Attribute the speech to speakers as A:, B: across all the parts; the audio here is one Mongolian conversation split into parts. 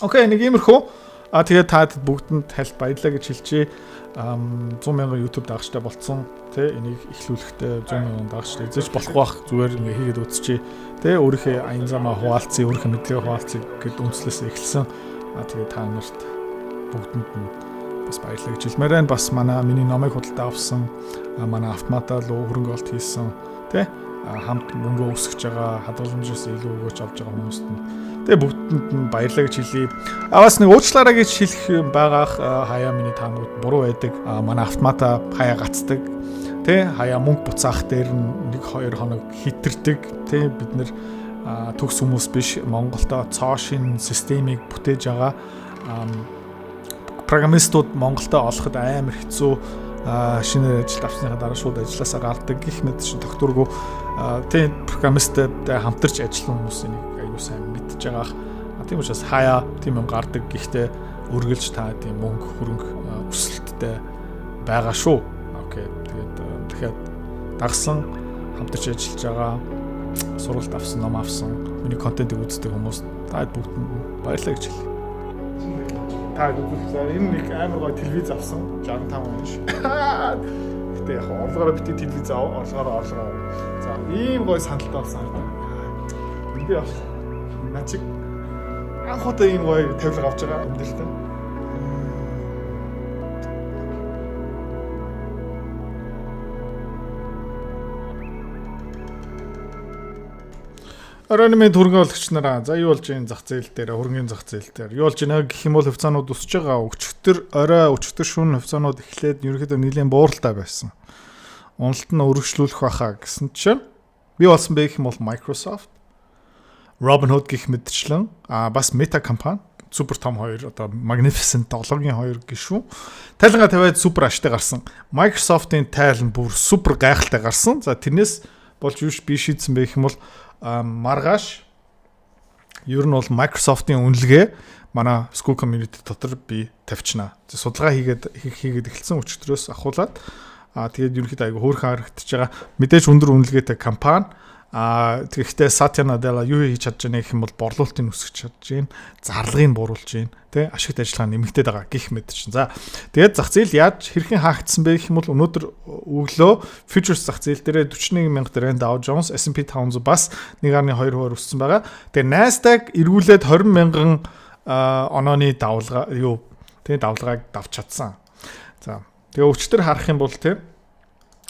A: Okay, нэг иймэрхүү. А тэгээд та бүгдэнд тал баярлаа гэж хэлчихье. 100 мянган YouTube дагагчтай болцсон. Тэ, энийг эхлүүлэхдээ 100 мянган дагагчтай эзэж болохгүй бах, зүгээр ингээ хийгээд үзчихье. Тэ, өөрийнхөө аян замаа хуваалцъя, өөрийнхөө мэдлэгээ хуваалцъя гэд үндслээс эхэлсэн. А тэгээд та нарт бүгдэнд нь бас баярлалаа гэж хэлмээр байна. Бас манай миний номыг худалдаа авсан, манай автомата руу хөрөнгө оруулалт хийсэн, тэ, хамт мөнгө өсгөж байгаа, хадгаламжаас илүү өгөөж авч байгаа хүмүүст нь, тэгээ, бүгдэнд нь баярлалаа гэж хэлье. А бас нэг уучлаарай гэж хэлэх юм байгаах, хаяа миний таамагуд буруу байдаг. Манай автомата хаяа гацдаг. Тэ, хаяа мөнгө буцаах дээр нь 1 2 хоног хитэрдэг. Тэ, бид нэр төгс хүмүүс биш, Монголдо цоо шин системийг бүтээж байгаа. Программистууд Монголдо олоход амар хэцүү, шинээр ажилд авсныхаа дараа шууд ажилласаа гардаг гэх мэт шин тогтворгүй. Тийм, программисттай хамтарч ажилласан хүмүүс энийг аюу сайн мэдж байгаах. Тийм учраас хаяа тийм юм гардаг, гэхдээ үргэлж та тийм мөнгө хөрөнгө өсөлттэй байгаа шүү. Okay. Тэгээд дахиад дагсан, хамтарч ажиллаж байгаа, сургалт авсан, ном авсан, миний контентыг үздэг хүмүүс та бүгдэнд баярлалаа гэж хэлье. Та үзүүлсэн. Энэ нэг амар гоё телевиз авсан, 65 инч. Гэтэ яг орлогоороо бити телевиз ав, орлогоороо орлогоо. За, ийм гоё сандалтай авсан хараа. Энд авсан. Наа чиг анх удаа ийм гоё тавилга авч байгаа амьдралтай. Оройн мэнд хөрөнгө оруулагч нараа, за, юу болж байна зах зээл дээр, хөрөнгөний зах зээл дээр юу болж байна гэх юм бол хувьцаанууд өсөж байгаа. Өчигдөр орой, өчигдөр шөнө хувьцаанууд эхлээд ерөнхийдөө нэлийн бууралтай байсан. Уналт нь өргөжлүүлэх байхаа гэсэн чинь би болсон бэ гэх юм бол Microsoft, Robinhood гэх мэтчлэн бас Meta компани, супер том хоёр, одоо Magnificent 7-гийн хоёр гишүүн тайлангаа тавиад супер аштай гарсан. Microsoft-ын тайлан бүр супер гайхалтай гарсан. За, тэрнээс болж юу би шийдсэн бэ гэх юм бол маргааш ер нь бол Microsoft-ын үнэлгээ манай School Community дотор би тавьчихна. Судалгаа хийгээд хийгээд эхэлсэн өчигдрөөс ахуулаад, тэгээд ерөнхийдөө айгу хөөрхөн харагдаж байгаа. Мэдээж өндөр үнэлгээтэй компани. А тэгэхдээ Satya Nadella юу хийж чадж байна гэх юм бол борлуулалтыг өсгөж чадж байна, зарлагыг бууруулж байна, тэ, ашигт ажиллагаа нэмэгдээд байгаа гэх мэт чинь. За, тэгээд зах зээл яаж хэрхэн хаагдсан бэ гэх юм бол өнөөдөр өглөө futures зах зээл дээр 41 мянга дээр Dow Jones, S&P 500 бас 1.2% өссөн байгаа. Тэгээд Nasdaq эргүүлээд 20 мянган онооны давлгаа юу тэ давлгааг давч чадсан. За, тэгээ өчтөр харах юм бол, тэ,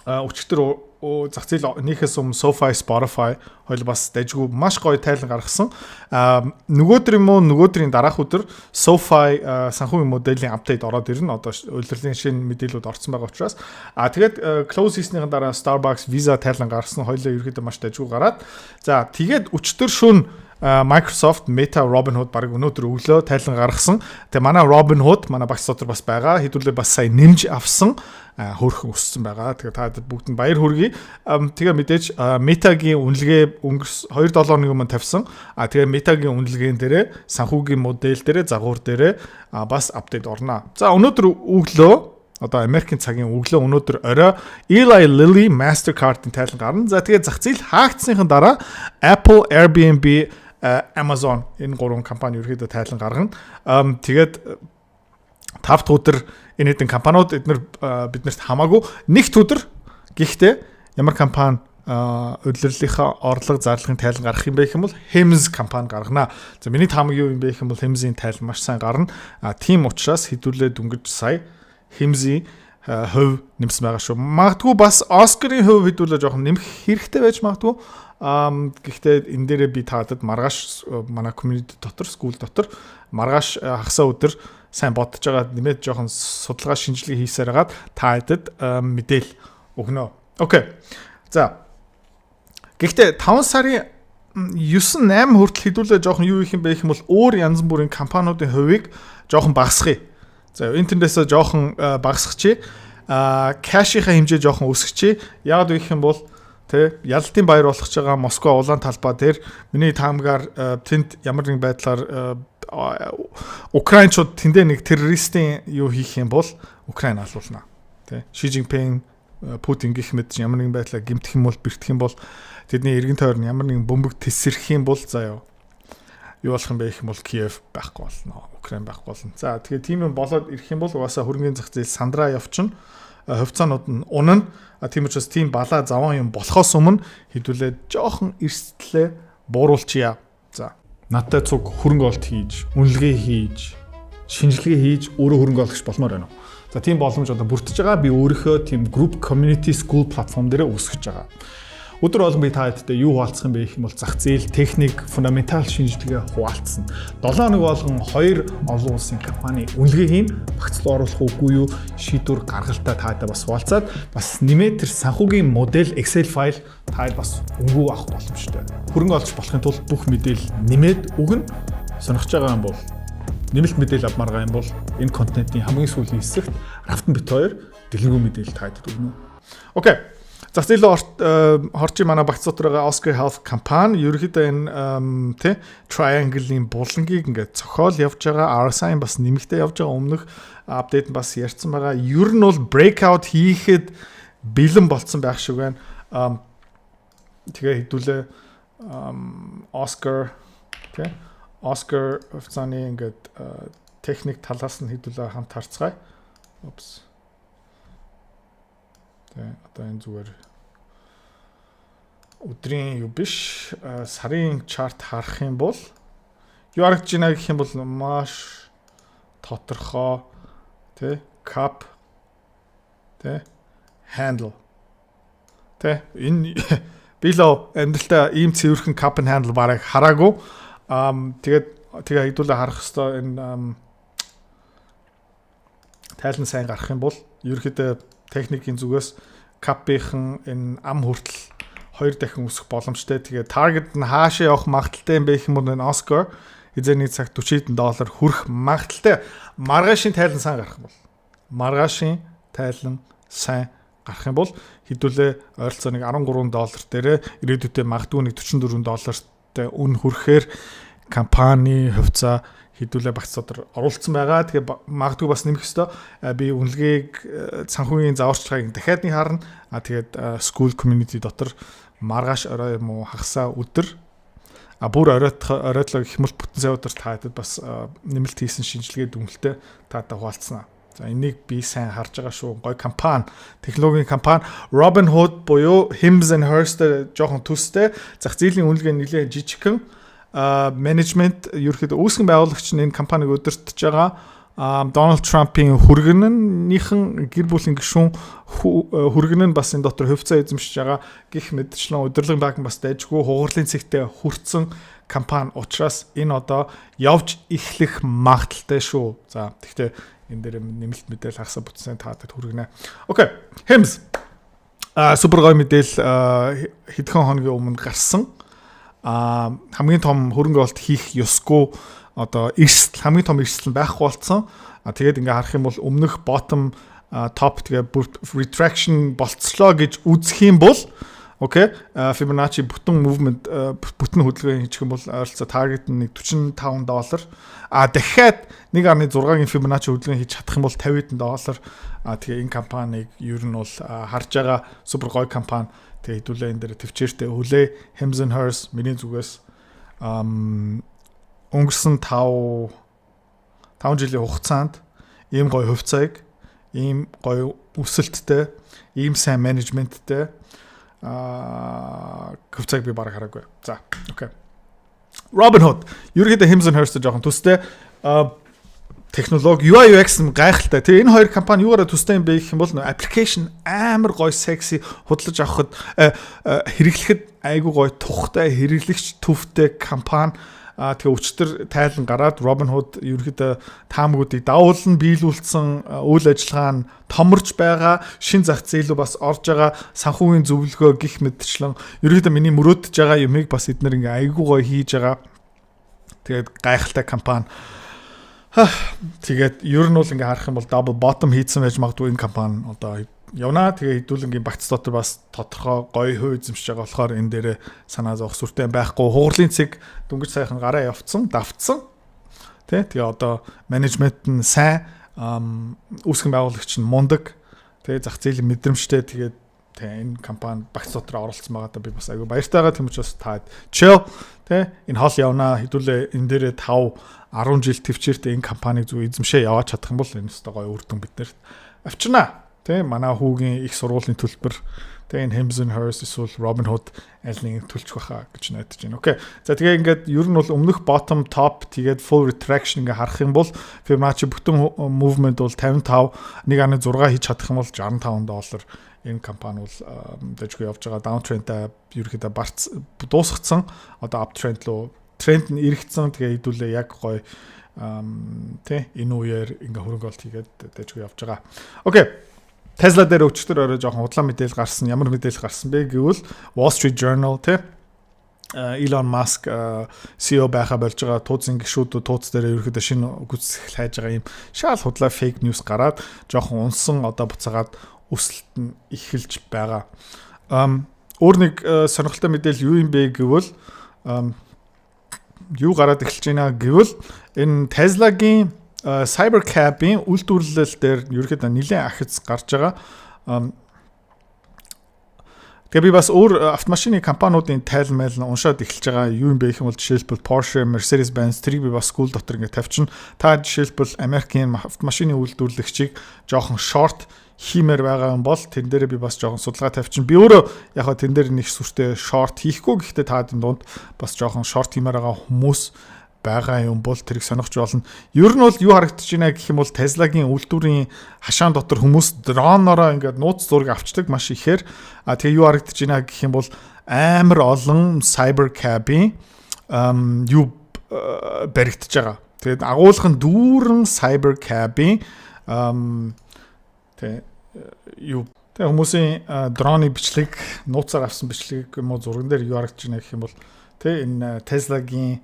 A: өчтөр зах зээл нийхээс өмнө SoFi, Spotify хоёул бас дайжгүй маш гоё тайлан гаргасан. Нөгөөдөр юм уу, нөгөөдрийн дараах өдөр SoFi санхүүгийн моделийн update ороод ирнэ. Одоо улирлын шинэ мэдээлүүд орсон байгаа учраас. Тэгээд close хийснийхэн дараа Starbucks, Visa тайлан гаргасан. Хоёулаа ерөөхдөө маш дайжгүй гараад. За, тэгээд өчтөр шөнө Microsoft, Meta, Robinhood баг өнөөдөр өглөө тайлан гаргасан. Тэгээ манай Robinhood манай багц дотор бас байгаа. Хэдүүлээ бас сая нэмж авсан, хөөрхөн өссөн байгаа. Тэгээ та бүгдэнд баяр хүргэе. Тэгээ мэдээж Meta-гийн үнэлгээ өнгөрс 2 7 нэг юм тавьсан. А тэгээ Meta-гийн үнэлгээн дээрээ, санхүүгийн модель дээрээ, загвар дээрээ бас update орно. За, өнөөдөр өглөө, одоо Америкийн цагийн өглөө, өнөөдөр орой Eli Lilly, Mastercard-ын тайлан гарна. За, тэгээ зах зээл хаагдсныхан дараа Apple, Airbnb, Amazon, энэ гурван компани ерөөхдөө тайлан гаргана. Тэгээд тав дахь өдөр энэ хэдэн компаниуд эднэр биднэрт хамаагүй. Нэгт өдөр гэхдээ ямар компани улирлынхаа орлого, зарлагын тайлан гаргах юм бэ гэх юм бол Hims компани гаргана. За, миний таамаг юу юм бэ гэх юм бол Hims-ийн тайлан маш сайн гарна. А тийм учраас хэдүүлээ дүнгэж сая Hims-ийн хувь нэмсэн байгаа шүү. Магадгүй бас Оскарын хувь хэдүүлээ жоохон нэмэх хэрэгтэй байж магадгүй. Гэхдээ энэ дээрээ би таадад маргааш манай community дотор, school дотор маргааш хагасаа өдөр сайн бодож байгаа, нэмээд жоохон судалгаа шинжилгээ хийсээр хагаад та хэдэд мэдээл өгнө. Okay. За. Гэхдээ 5 сарын 9 8 хүртэл хэдүүлээ жоохон юу их юм бэ гэх юм бол өөр янз бүрийн компаниудын хувийг жоохон багасгая. За, интернетээсээ жоохон багасгачих. Cash ийнхаа хэмжээ жоохон өсгөчий. Яг гэх юм бол, тэ, ялалтын баяр болох ч байгаа Москва улаан талбай дээр миний таамгаар тэнд ямар нэгэн байдлаар Украинчууд тэндээ нэг террористийн юу хийх юм бол Украин алуулна. Тэ, Ши Жинпин, Путин гэх мэт ямар нэгэн байдлаар гэмтэх юм бол, бэртэх юм бол, тэдний эргэн тойрон ямар нэгэн бөмбөг тэсрэх юм бол, заяа. Юу болох юм бэ гэх юм бол Киев байхгүй болно. Украин байхгүй болно. За, тэгээ тийм юм болоод ирэх юм бол угаасаа хөрөнгөний зах зээл сандраа явчихна. Хувьцаанууд нь унана. Тийм учраас тийм балаа заван юм болохоос өмнө хэдүүлээ жоохон эрсдлээ бууруулчихъя. За. Надтай цуг хөрөнгө оруулалт хийж, үнэлгээ хийж, шинжилгээ хийж өөрөө хөрөнгө оруулагч болмоор байна уу? За, тийм боломж одоо бүрдэж байгаа. Би өөрийнхөө тийм group community school platform дээр үүсгэж байгаа. Өдөр болгон би та хэдтэй юу хуваалцах юм бэ гэх юм бол зах зээл, техник, fundamental шинжилгээ хуваалцсан. 7 хоног болгон хоёр олон улсын компани үнэлгээ хийн, багц руу оруулах үгүй юу шийдвэр гаргалтаа та хэдтэй бас хуваалцаад, бас нэмээд тэр санхүүгийн модель Excel файл та хэд бас үнэгүй авах боломжтой. Хөрөнгө оруулагч болохын тулд бүх мэдээлэл нэмээд өгнө. Сонирхож байгаа юм бол, нэмэлт мэдээлэл авмаар байгаа юм бол энэ контентын хамгийн сүүлийн хэсэгт Рафтан бит хоёр дэлгэрэнгүй мэдээлэл та хэдэд өгнө. Okay. Зах зээл хорчи манай багц дотор байгаа Oscar Health компани ерөөхдөө энэ тий triangle-ийн булангийг ингээд цохиол явж байгаа. RSI бас нэмэгтэй явж байгаа, өмнөх update нь бас ярьсан байгаа. Ер нь бол breakout хийхэд бэлэн болцсон байх шиг байна. Тэгээ хэдүүлээ Oscar тий Oscar хувьцааны ингээд техник талаас нь хэдүүлээ хамт харцгаая. Oops. Тэ, одоо энэ зүгээр өдрийн юу биш, сарын chart харах юм бол юу харагдаж байна гэх юм бол маш тодорхой тэ cup тэ handle тэ. Энэ би л амьдралтаа ийм цэвэрхэн cup and handle бараг хараагүй. Тэгээд тэгээ хэдүүлээ харах хэвээр энэ тайлан сайн гарах юм бол ерөөхдөө техникийн зүгээс cup-ийн энэ ам хүртэл хоёр дахин өсөх боломжтой. Тэгээ target нь хаашаа явах магадлалтай юм бэ гэх юм бол энэ Oscar эзэний цагт 40 хэдэн доллар хүрэх магадлалтай. Маргаашийн тайлан сайн гарах юм бол. Маргаашийн тайлан сайн гарах юм бол хэдүүлээ ойролцоо нэг 13 доллар дээрээ ирээдүйдээ магадгүй нэг 44 доллартай үн хүрэхээр компани хувьцаа хэдүүлээ багц дотор оруулсан байгаа. Тэгээ магадгүй бас нэмэх ёстой. Би үнэлгээг, санхүүгийн зааварчилгааг дахиад нэг харна. А тэгээд school community дотор маргааш орой юм уу хагасаа өдөр, а бүр оройтлоо гэх юм бол бүтэн сайн өдөр та хэдэд бас нэмэлт хийсэн шинжилгээ дүгнэлтээ таатай хуваалцсан. За, энийг би сайн харж байгаа шүү. Гой компани, технологийн компани Robinhood буюу Hims and Hers-тэй жоохон төстэй, зах зээлийн үнэлгээ нэлээд жижигхэн, менежмент ерөөхдөө үүсгэн байгуулагч нь энэ компаниг удирдах байгаа Дональд Трампын хүргэннийхэн гэр бүлийн гишүүн хүргэн нь бас энэ дотор хувьцаа эзэмшиж байгаа гэх мэтчлэн удирдлагын баг бас дайжгүй хугарлын цэгтээ хүртсэн компани учраас энэ одоо явж эхлэх магадлалтай шүү. За, тэгвэл энэ дээр нэмэлт мэдээлэл хагасаа бүтсэн таадаг хүргэнэ. Okay. Hims супер гоё мэдээлэл хэдхэн хоногийн өмнө гарсан. А хамгийн том хөрөнгө оруулалт хийх ёсгүй одоо эрсдэл, хамгийн том эрсдэл нь байхгүй болцсон. А тэгээд ингээ харах юм бол өмнөх bottom, top, тэгээ retraction болцлоо гэж үзэх юм бол, okay, Fibonacci бүтэн movement, бүтэн хөдөлгөөн хийчих юм бол ойролцоо target нь нэг 45 доллар. А дахиад 1.6-гийн Fibonacci хөдөлгөөн хийж чадах юм бол 50 хэдэн доллар. А тэгээ энэ компанийг ер нь бол харж байгаа супер гоё компани. Тэгээ хэдүүлээ энэ дээр төвчээртэй хүлээ. Hims and Hers миний зүгээс өнгөрсөн 5 жилийн хугацаанд ийм гоё хувьцааг, ийм гоё өсөлттэй, ийм сайн менежменттэй хувьцааг би бараг хараагүй. За, okay. Robinhood ерөөхдөө Hims and Hers-тэй жоохон төстэй, технологи, UI UX нь гайхалтай. Тэгээ энэ хоёр компани юугаараа төстэй юм бэ гэх юм бол application амар гоё, sexy, худалдаж авахд, хэрэглэхэд айгүй гоё, тухтай, хэрэглэгч төвтэй компани. А тэгээ өчтөр тайлан гараад Robinhood ерөөхдөө таамагуудыг давуулан биелүүлсэн, үйл ажиллагаа нь томорч байгаа, шин зах зээл рүү бас орж байгаа, санхүүгийн зөвлөгөө гих мэтчлэн ерөөхдөө миний мөрөөдөж байгаа юмыг бас эднэр ингээ айгүй гоё хийж байгаа. Тэгээд гайхалтай компани. Тэгээд ер нь бол ингээ харах юм бол double bottom хийцэн байж магадгүй энэ компани одоо явна. Тэгээ хэдүүлэнгийн багц дотор бас тодорхой гоё хувь эзэмшиж байгаа болохоор энэ дээрээ санаа зовох сүртэй байхгүй. Хугарлын цэг дөнгөж сайхан гараа явцсан, давтсан. Тэ, тэгээ одоо менежмент нь сайн, үүсгэн байгуулагч нь мундаг. Тэгээ зах зээлийн мэдрэмжтэй, тэгээд Тэ, энэ компани багц дотор оролцсон байгаадаа би бас айгүй баяртай байгаа. Тийм учраас та chill, тэ, энэ хол явнаа. Хэдүүлээ энэ дээрээ 5 10 жил төвчээртэй энэ компаниг зөв эзэмшээ яваад чадах юм бол энэ өстой гоё үр дүн биднэрт авчирнаа. Тэ, манай хүүгийн их сургуулийн төлбөр, тэ, энэ Hims and Hers эсвэл Robinhood аль нэг төлчих байхаа гэж найдаж байна. Okay. За, тэгээ ингээд ер нь бол өмнөх bottom, top, тэгээд full retraction ингээ харах юм бол Fibonacci бүтэн movement бол 55 1.6 хийж чадах юм бол 65 доллар. Энэ компани бол дэжгүй явж байгаа. Downtrend-тай ерөөхдөө барц дуусгацсан. Одоо uptrend руу тренд нь эргэцсэн. Тэгээ хэдүүлээ яг гоё, тэ, энэ үеэр ингээ хөрөнгө олт хийгээд дэжгүй явж байгаа. Okay. Tesla дээр өчтөр орой жоохон худлаа мэдээлэл гарсан. Ямар мэдээлэл гарсан бэ гэвэл Wall Street Journal, тэ, Elon Musk CEO байхаа болж байгаа, тууцын гишүүд тууц дээр ерөөхдөө шинэ гүйцэтгэл хайж байгаа юм шал худлаа fake news гараад жоохон унсан, одоо буцаагаад өсөлт нь эхэлж байгаа. Өөр нэг сонирхолтой мэдээлэл юу юм бэ гэвэл юу гараад эхэлж байна гэвэл энэ Tesla-гийн Cybercab-ийн үйлдвэрлэл дээр ерөөхдөө нэлээд ахиц гарч байгаа. Тэгээ би бас өөр автомашины компаниудын тайл майл нь уншаад эхэлж байгаа. Юу юм бэ гэх юм бол жишээлбэл Porsche, Mercedes-Benz, тэрийг би бас School дотор ингээд тавьчихна. Та жишээлбэл Америкийн автомашины үйлдвэрлэгчийг жоохон short хиймээр байгаа юм бол тэн дээрээ би бас жоохон судалгаа тавьчихна. Би өөрөө яг ха тэн дээр нэг сүртэй short хийхгүй, гэхдээ та энэ дунд бас жоохон short хиймээр байгаа хүмүүс байгаа юм бол тэрийг сонирхож болно. Ер нь бол юу харагдаж байна гэх юм бол Tesla-гийн үйлдвэрийн хашаан дотор хүмүүс дроноороо ингээд нууц зураг авчдаг маш ихээр. А тэгээ юу харагдаж байна гэх юм бол амар олон Cybercab-ийн юу баригдаж байгаа. Тэгээд агуулгын дүүрэн Cybercab-ийн тэ юу тэгээ хүмүүсийн дроны бичлэг, нууцаар авсан бичлэг юм уу, зурган дээр юу харагдаж байна гэх юм бол, тэ, энэ Tesla-гийн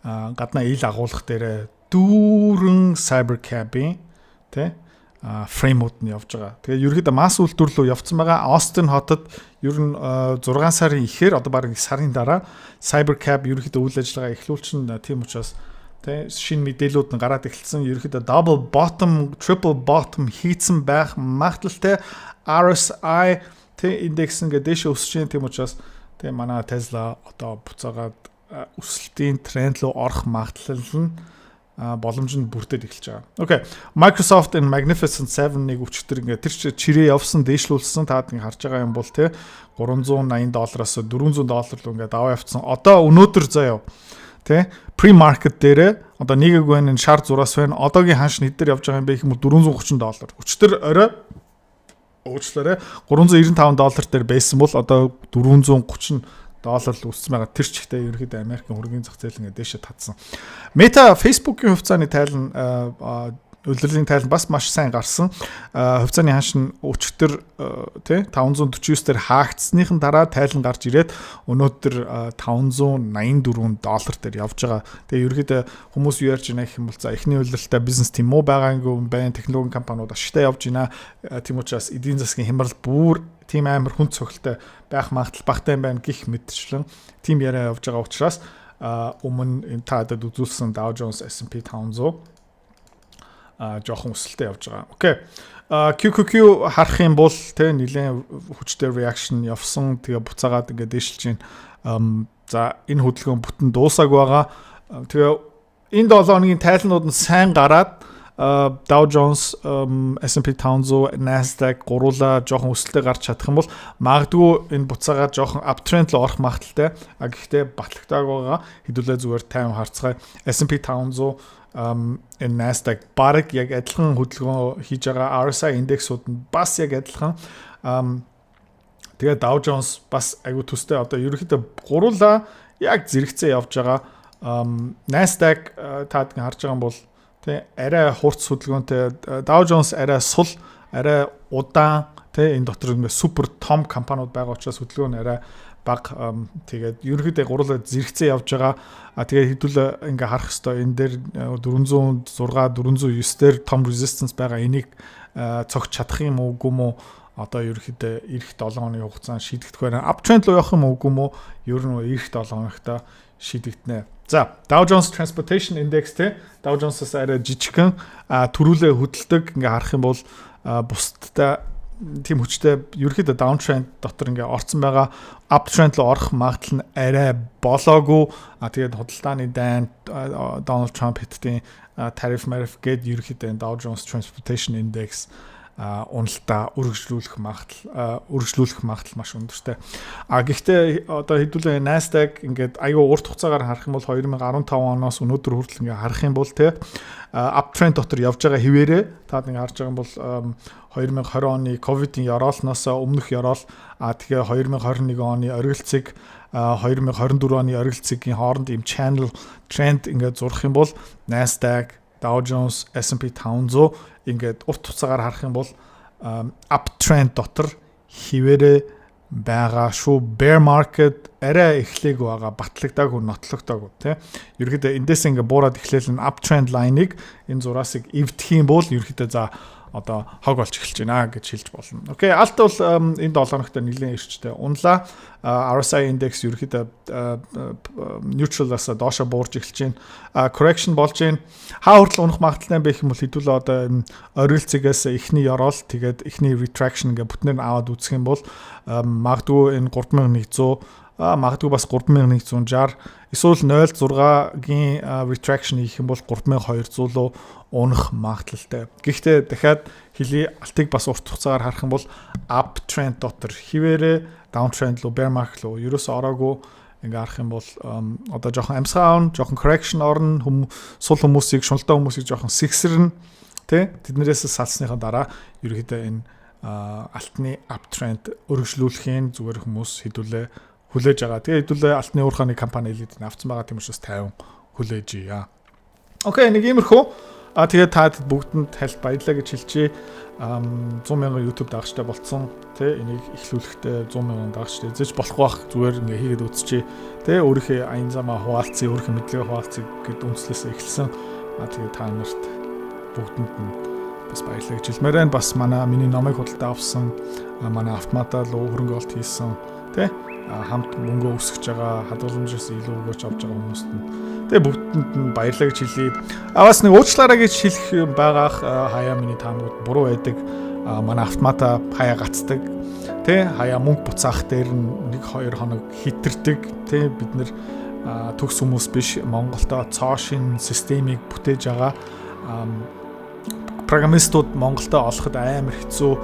A: гаднаа ил агуулгах дээр дүүрэн Cybercab-ийн, тэ, frame үүд нь явж байгаа. Тэгээ ерөөхдөө масс үйлдвэр рүү явцсан байгаа. Austin хотод ер нь 6 сарын ихээр, одоо бараг сарын дараа Cybercab ерөөхдөө үйл ажиллагаа эхлүүлчин. Тийм учраас, тэ, шинэ мэдээлүүд нь гараад эхэлсэн. Ерөөхдөө double bottom, triple bottom хийцэн байх магадлалтай. RSI, тэ, индекс ингээд дээшээ өсөж байна. Тийм учраас, тэ, манай Tesla одоо буцаагаад өсөлтийн тренд рүү орох магадлал нь, боломж нь бүрдээд эхэлж байгаа. Okay. Microsoft энэ Magnificent 7-ыг өчтөр ингээд тэр чирээ явсан, дээшлүүлсэн. Таад ингээд харж байгаа юм бол, те, 380 доллароос 400 доллар руу ингээд аваа явцсан. Одоо өнөөдөр заяа, тэ, pre-market дээрээ одоо нэг байна, энэ шар зураас байна. Одоогийн ханш нэг дээр явж байгаа юм бэ гэх юм бол 430 доллар. Өчтөр орой, уучлаарай, 395 доллар дээр байсан бол одоо 430 доллар л өссөн байгаа. Тэр ч ихтэй ерөнхийдөө Америкийн хөрөнгөний зах зээл ингээд дээшээ татсан. Meta, Facebook-ийн хувьцааны тайлан, улирлын тайлан бас маш сайн гарсан. Хувьцааны ханш нь өчтөр, тий, 549 дээр хаагдсныхан дараа тайлан гарч ирээд өнөөдөр 584 доллар дээр явж байгаа. Тэгээ ерөөхдөө хүмүүс юу ярьж байна гэх юм бол за, эхний улиралтай бизнес тийм муу байгаа юм байна. Технологийн компаниуд ашигтай явж байна. Тийм учраас эдийн засгийн хямрал бүр тийм амар хүнд цогцолтой байх магадлал багатай юм байна гих мэтчлэн тийм яриа явж байгаа учраас өмнө энэ та дэд үзүүлсэн Dow Jones, S&P 500 жоохон өсөлттэй явж байгаа. Okay. QQQ харах юм бол, тэ, нэлээд хүчтэй reaction явсан. Тэгээ буцаагаад ингээд дээшилж байна. За, энэ хөдөлгөөн бүтэн дуусаагүй байгаа. Тэгээ энэ 7 хоногийн тайлнууд нь сайн гараад Dow Jones, S&P 500, Nasdaq гуруула жоохон өсөлтөй гарч чадах юм бол магадгүй энэ буцаагаад жоохон uptrend руу орох магадлалтай. А гэхдээ батлагтаагүй байгаа. Хэдүүлээ зүгээр тайван харцгаая. S&P 500, энэ Nasdaq бараг яг адилхан хөдөлгөөн хийж байгаа. RSI индексүүд нь бас яг адилхан. Тэгээ Dow Jones бас айгу төстэй, одоо ерөнхийдөө гуруула яг зэрэгцээ явж байгаа. Nasdaq таад харж байгаа юм бол, тэ, арай хурц хөдөлгөөнтэй, Dow Jones арай сул, арай удаан, тэ, энэ дотор ингээ супер том компаниуд байгаа учраас хөдөлгөөн нь арай бага. Тэгээд ерөнхийдөө гурлаа зэрэгцээ явж байгаа. А тэгээд хэдүүл ингээ харах хэвээр энэ дээр 406, 409 дээр том resistance байгаа. Энийг цогч чадах юм уу, үгүй юм уу, одоо ерөнхийдөө ирэх 7 хоногийн хугацаанд шийдэгдэх байна. Uptrend руу явах юм уу, үгүй юм уу, ер нь ирэх 7 хоногт шийдэгдэнэ. За, Dow Jones Transportation Index, те, Dow Jones-аас арай жижигхэн, төрүүлээ хөдөлдөг. Ингээ харах юм бол бусдтай тийм хүчтэй ерөөхдөө downtrend дотор ингээ орцсон байгаа. Uptrend руу орох магадлал нь арай болоогүй. А тэгээд худалдааны дайн, Дональд Трамп, Хятадын тариф мариф гээд ерөөхдөө Dow Jones Transportation Index уналтаа үргэлжлүүлэх магадлал маш өндөртэй. А гэхдээ одоо хэдүүлээ Nasdaq ингээд аюу урт хугацаагаар харах юм бол, 2015 оноос өнөөдөр хүртэл ингээд харах юм бол, те, uptrend дотор явж байгаа хэвээрээ та ингээд харж байгаа юм бол, 2020 оны ковидын ёроолноос өмнөх ёроол, а тэгээ 2021 оны оргилцыг, 2024 оны оргилцгийн хооронд ийм channel trend ингээд зурах юм бол, Nasdaq, Dow Jones, S&P 500 ингээд урт хугацаагаар харах юм бол uptrend дотор хэвээрээ байгаа шүү. Bear market арай эхлээгүй байгаа, батлагдаагүй, нотлогдоогүй, тий. Ерөнхийдөө эндээс ингээ буураад эхлээл нь uptrend line-ыг, энэ зураасыг эвдэх юм бол ерөнхийдөө за, одоо хог болж эхэлж байна гэж хэлж болно. Окей, алт бол энэ 7 хоногт нэлээд эрчтэй унлаа. RSI index ерөнхийдөө neutral-аас доошо буурж эхэлж байна. Correction болж байна. Хаа хүртэл унах магадлалтай бэ гэх юм бол, хэдүүлээ одоо энэ оргил цэгээс эхний ёроол, тэгээд эхний retraction ингээ бүтнээр нь аваад үзэх юм бол, магадгүй энэ 3100, магадгүй бас 3160, эсвэл 0.6-гийн retraction хийх юм бол 3200 руу унах магадлалтай. Гэхдээ дахиад хэлий, алтыг бас урт хугацаагаар харах юм бол uptrend дотор хэвээрээ, downtrend руу, bear market руу ерөөсөө ороогүй. Ингээ харах юм бол одоо жоохон амьсгаа авна, жоохон correction орно, сул хүмүүсийг, шуналтай хүмүүсийг жоохон сэгсэрнэ, тэ, тэднэрээс салсныхаа дараа ерөөхдөө энэ алтны uptrend өргөжлүүлэхийн зүгээр хүмүүс хэдүүлээ хүлээж байгаа. Тэгээ хэдүүлээ алтны уурхааны компани элит авцсан байгаа, тийм учраас 50 хүлээж ия. Окей, нэг иймэрхүү. А тэгээд та бүгдэнд тал баярлалаа гэж хэлчихье. 100 мянган YouTube дагагчтай болцсон. Тэ, энийг эхлүүлэхдээ 100 мянган дагагчтай эзэж болохгүй бах, зүгээр ингээ хийгээд үзчихье. Тэ, өөрийнхөө аян замаа хуваалцъя, өөрийнхөө мэдлэгээ хуваалцъя гэд үндслээс эхэлсэн. А тэгээд та нарт бүгдэнд нь бас баярлалаа гэж хэлмээр байна. Бас манай миний номыг худалдаа авсан, манай автоматаа руу хөрөнгө оруулалт хийсэн, тэ, хамт мөнгө өсгөж байгаа, хадгаламжаас илүү өгөөж авч байгаа хүмүүст нь, тэгээ бүгдэнд нь баярлалаа гэж хэлье. А бас нэг уучлаарай гэж хэлэх юм байгаах, хаяа миний таамагуд буруу байдаг. Манай автомата хаяа гацдаг. Тэ, хаяа мөнгө буцаах дээр нь 1 2 хоног хитэрдэг. Тэ, бид нэр төгс хүмүүс биш, Монголдо цоо шин системийг бүтээж байгаа программистууд Монголдо олоход амар хэцүү,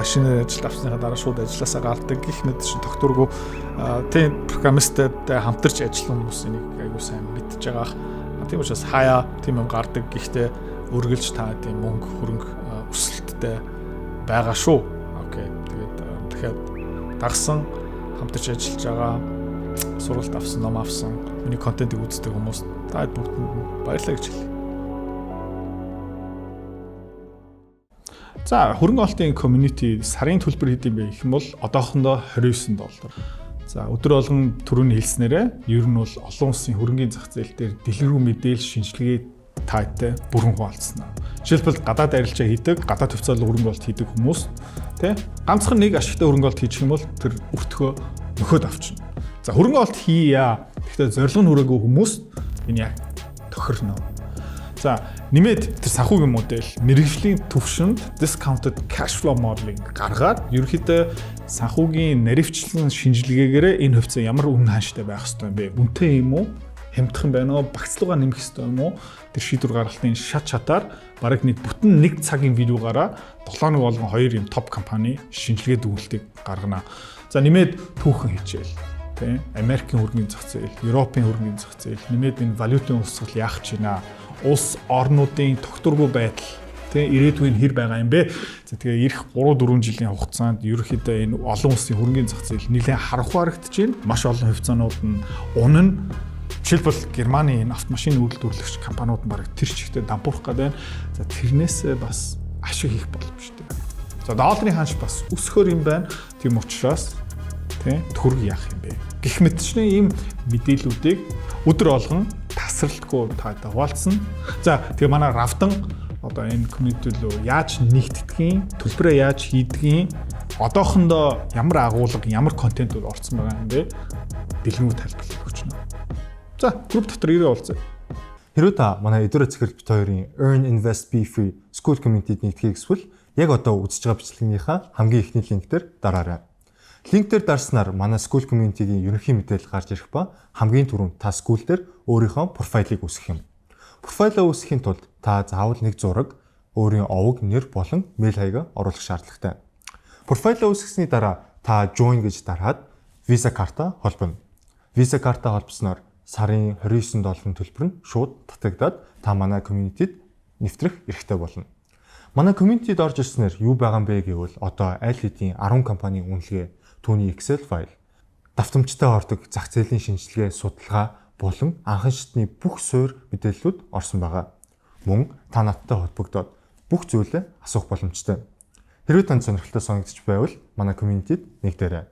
A: шинээр ажилд авсныхаа дараа шууд ажилласаа гардаг гэх мэт шин тогтворгүй, тийм программисттай хамтарч ажиллах хүмүүс энийг аягүй сайн мэдж байгаах. Тийм учраас хаяа тийм юм гардаг, гэхдээ үргэлж та тийм мөнгө хөрөнгө өсөлттэй байгаа шүү. Окей. Тэгээд дахиад дагсан, хамтарч ажиллаж байгаа, сургалт авсан, ном авсан, миний контентыг үздэг хүмүүс та бүгдэнд баярлалаа гэж хэлье. За, хөрөнгө оруулалтын community сарын төлбөр хэд юм бэ гэх юм бол, одоохондоо 29 доллар. За, өдөр болгон түрүүний хэлснээрээ ер нь бол олон улсын хөрөнгөний зах зээл дээр дэлгэрэнгүй мэдээлэл, шинжилгээ таатай бүрэн хуваалцсан. Жишээлбэл, гадаад арилжаа хийдэг, гадаад хувьцаалал хөрөнгө оруулалт хийдэг хүмүүс, тий, ганцхан нэг ашигтай хөрөнгө оруулалт хийчих юм бол тэр өртгөө нөхөд авчна. За, хөрөнгө оруулалт хийя. Гэхдээ зорилго нь хүрээгүй хүмүүс энэ яг тохирно. За, нэмээд тэр санхүүгийн модель мэргэжлийн төвшөнд discounted cash flow modeling гаргаад, ерөнхийдөө санхүүгийн наривчлан шинжилгээгээрээ энэ хувьцаа ямар үнэ хааштай байх ёстой юм бэ? Үнэтэй юм уу? Хямдхан байна уу? Багцлуугаа нэмэх ёстой юм уу? Тэр шийдвэр гаргалтын шат шатаар бараг нэг бүтэн нэг цагийн видеогаараа 7 хоног болгон хоёр юм топ компани шинжилгээ дүгнэлтийг гаргана. За, нэмээд түүхэн хичээл, тий, Америкийн хөрөнгөний зах зээл, Европын хөрөнгөний зах зээл, нэмээд энэ валютын урсгал яах гэж байна, улс орнуудын тогтворгүй байдал, тий, ирээдүйн хэр байгаа юм бэ? За, тэгээ ирэх 3 4 жилийн хугацаанд ерөнхийдөө энэ олон улсын хөрөнгөний зах зээл нэлээд харанхуй харагдаж байна. Маш олон хувьцаанууд нь унана. Жишээлбэл, Германы энэ автомашин үйлдвэрлэгч компаниуд нь бараг тэр чигтээ дампуурах гэдэг байна. За, тэрнээсээ бас ашиг хийх боломжтой. За, долларын ханш бас өсөхөр юм байна. Тийм учраас, тий, төгрөг яах юм бэ? Гэх мэтчний ийм мэдээллүүдийг өдөр болгон тасралтгүй таатай хуваалцсан. За, тэгээ манай Равдан одоо энэ community рүү яаж нэгтгэдгийг, төлбөрөө яаж хийдгийг, одоохондоо ямар агуулга, ямар контентууд орсон байгаа юм бэ? Дэлгэрэнгүй тайлбарлаж өгч байна. За, групп дотор ирээ уулзъя.
B: Хэрвээ та манай эдгээр захирал бит хоёрын Earn Invest Be Free School Community-д нэгдэхийг эсвэл Яг одоо үзэж байгаа бичлэгнийхаа хамгийн эхний линк дээр дараарай. Линк дээр дарснаар манай Skool community-гийн ерөнхий мэдээлэл гарч ирэх ба хамгийн түрүүнд та Skool дээр өөрийнхөө профайлыг үүсгэх юм. Профайлаа үүсгэхийн тулд та заавал нэг зураг, өөрийн овог, нэр болон мэйл хаягаа оруулах шаардлагатай. Профайлаа үүсгэсний дараа та join гэж дараад Visa карта холбоно. Visa карта холбосноор сарын 29 долларын төлбөр нь шууд татагдаад та манай community-д нэвтрэх эрхтэй болно. Манай community-д орж ирснээр юу байгаа юм бэ гэвэл одоо аль хэдийн 10 компанийн үнэлгээ, түүний Excel файл, давтамжтай ордог зах зээлийн шинжилгээ, судалгаа болон анхан шатны бүх суурь мэдээллүүд орсон байгаа. Мөн та надтай холбогдоод бүх зүйлээ асуух боломжтой. Хэрвээ танд сонирхолтой санагдчих байвал манай community-д нэгдээрэй.